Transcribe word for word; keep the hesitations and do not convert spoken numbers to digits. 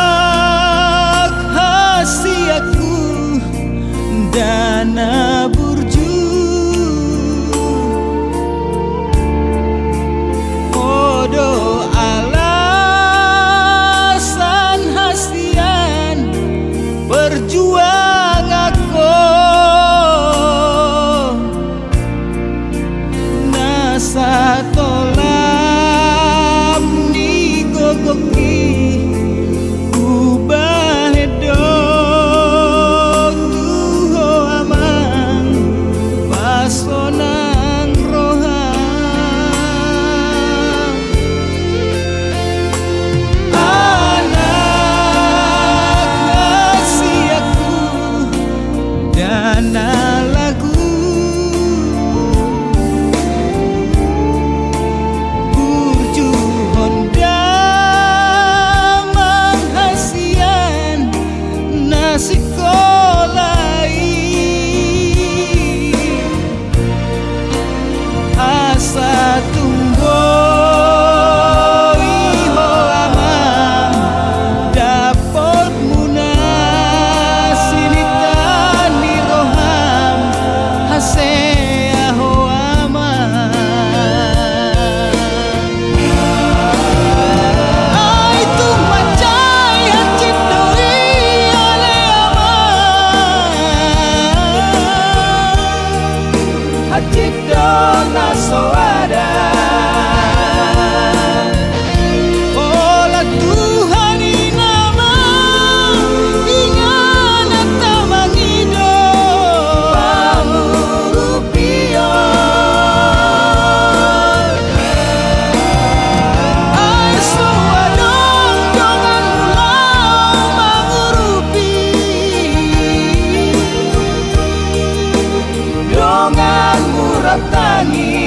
Anak hasianku, dana burju. Ho do alasan hasian perjuanganku. Na satolam ni gogongki hubahen do tu ho amang pasonang roha. Anak hasianku, dana lagu, burju ho damang hasian na sikola i. Asa tung boi ho amang dapot muna sinita ni roham, hasea ho amang. Ai tung mansai hansit do i ale amang. Hansit do na so ada. Pola Tuhan i nama inganan ta mangido pangurupion. Ai so adong donganmu laho mangurupi, donganmu rap tangi